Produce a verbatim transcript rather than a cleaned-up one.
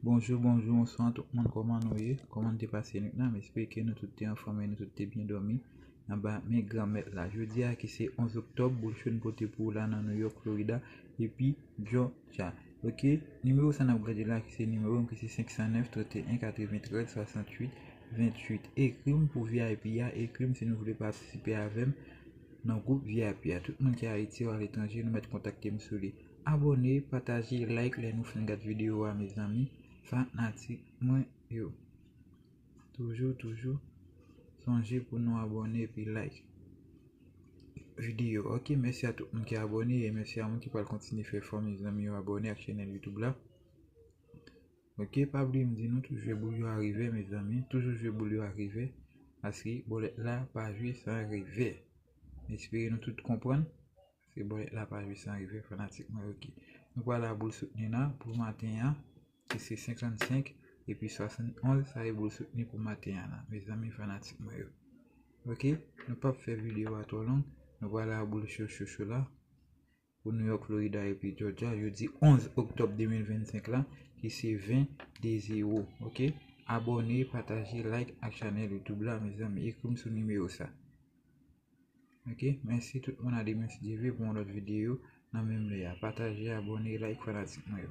Bonjou, bonjou, bonswa tout moun, kòman nou ye? Kòman nou te pase nwit la? M espere ke nou tout te anfòm e nou tout te byen dòmi anba men Granmèt la. Jodi a ki se onz oktòb, boul cho n pote pou ou la nan New York, Florida, epi Georgia. Ok, nimewo sa n ap gade la ki se nimewo m ki se senk san nèf, trannteyen, katreventrèz, swasantuit, venntuit. Ekri m pou V I P a, ekri m si nou vle patisipe avè m nan gwoup V I P a. Tout moun ki Ayiti ou aletranje, nou mèt kontakte m sou li. Abòne, pataje, like lè nou fin gad videyo a, mezanmi, fanatik mwen yo. Toujou, toujou, sonje pou nou abòne epi like videyo. Ok, mèsi a tout moun ki abòne e mèsi a moun ki pral kontinye fè fò mezanmi yo abòne ak chanèl YouTube la. Ok, pa bliye m di nou toujou jwe boul yo a revè, mezanmi. Toujou jwe boul yo a revè. Paske bòlèt la pa jwe san revè. M espere nou tout konprann. Se bòlèt la pa jwe san revè, fanatik mwen, ok. Nou pral a boul soutni la pou maten an, ki se senkannsenk, epi swasannonz, sa e boul soutni pou maten an la, mezanmi, fanatik mwen yo. Ok, nou p ap fè videyo a twò long, nou pral a boul cho, cho, cho la, pou New York, Florida, epi Georgia, jodi onz oktòb de mil vennsenk la, ki se ven de zewo, ok? Abòne, pataje, like ak chanèl YouTube la, mezanmi, ekri m sou nimewo sa. Ok, mèsi tout moun, a demen si Dye vle pou yon lòt videyo nan menm lè a. Pataje, abòne, like, fanatik mwen yo.